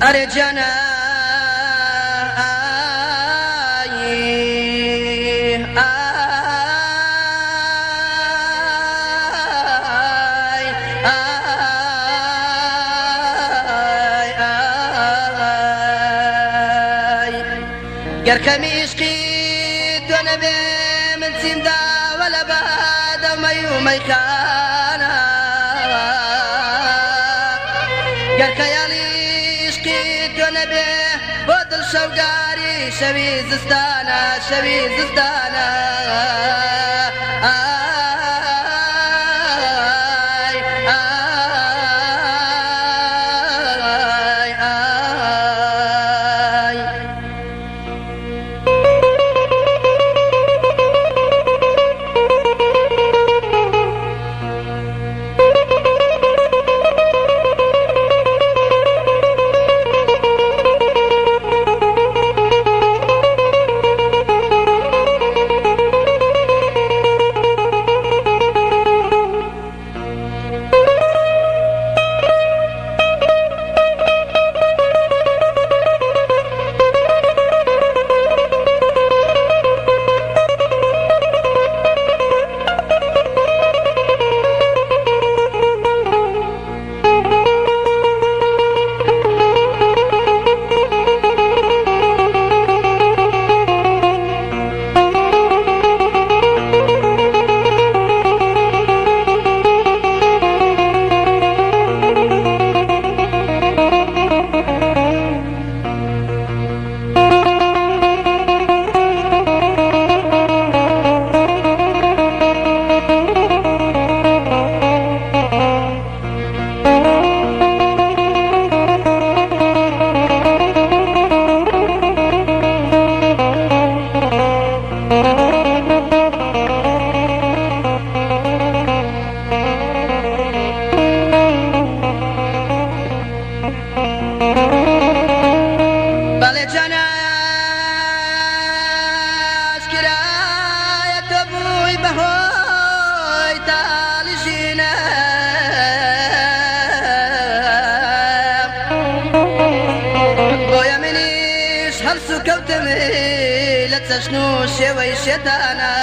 ئەرێ جانا ئای ئای ئای گەر خەمی عیشقی تۆ نەبێ من چیم داوە لە بادە و مەی و مەیخانە گەر خەیاڵی عیشقی تۆ نەبێ بۆ دڵ شەوگاری شەوی زستانە شەوی زستانە ئای ئای ئای. بەڵێ جانا ئاشکرایە تۆ بووی بەهۆی تاڵی ژینە بۆیە منیش هەڵسوکەوتم لە چەشن و شێوەی شێتانە.